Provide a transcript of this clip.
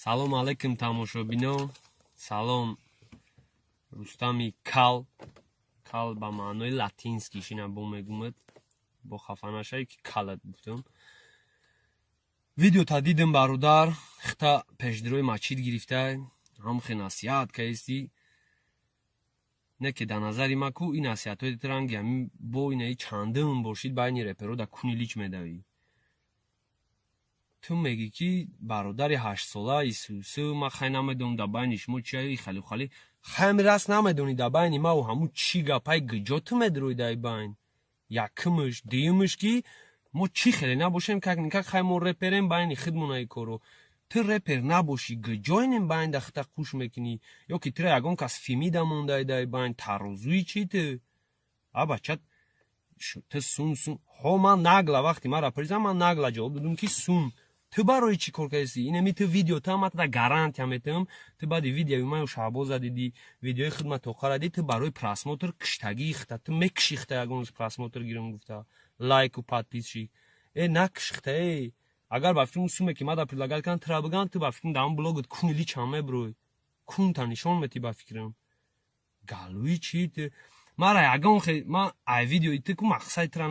Салом алейкум, тамошобино. Салом, Рустами Кал. Кал ба маънои латинский шина бо мегумад. Бо хафа нашавӣ, ки калат гуфтам. Видеота дидим, бародар, хита пешдирои мачид гирифта, ҳамхе насиҳат каисти. Не ки дар назари ма ку ин насиҳатҳои ранги ҳамин бо инаи чандум бошид, байни реперо да куни лич медавӣ. Ту мегӣ, ки бародари 8-сола Исусу, ма хай намедонам, дар байни шумо чия халю хали хайми раст намедонӣ, дар байни маву ҳамун чӣ гапай, гиҷо ту медрои дар байн? Якумш, дуюмш, ки мо чӣ хеле набошем, как никак хай мо реперем, байни худмонаи коро. Ту репер набошӣ, гиҷоинем байн да хита қуш мекунӣ, ё ки тура ягон кас фимида мондай дар байн? Тарозуи чӣ ту, а бача, ту сун сун ҳо. Ман нагла вақти мара призам, ман нагла ҷавоб додум, ки сун ту барои чӣ кор кардӣ? Инами ту видео та ма тада гарантия метавам, ту баъди видеои маю Шаҳбоза диди, видеои хидмат тоқара ди, ту барои просмотр киштагии хита ту мекиши, хита ягон рӯз просмотр гирам гуфта, лайку подписчик накиш хита. Агар ба фикрам суме ки мада предлагать кардам, тура бигам, ту ба фикрам дар ҳамн блогот куни личам меброй, кунта нишон метӣ. Ба фикрам галӯи чӣ ту мара ягон хе ма ай видеои ту ку мақсади тура.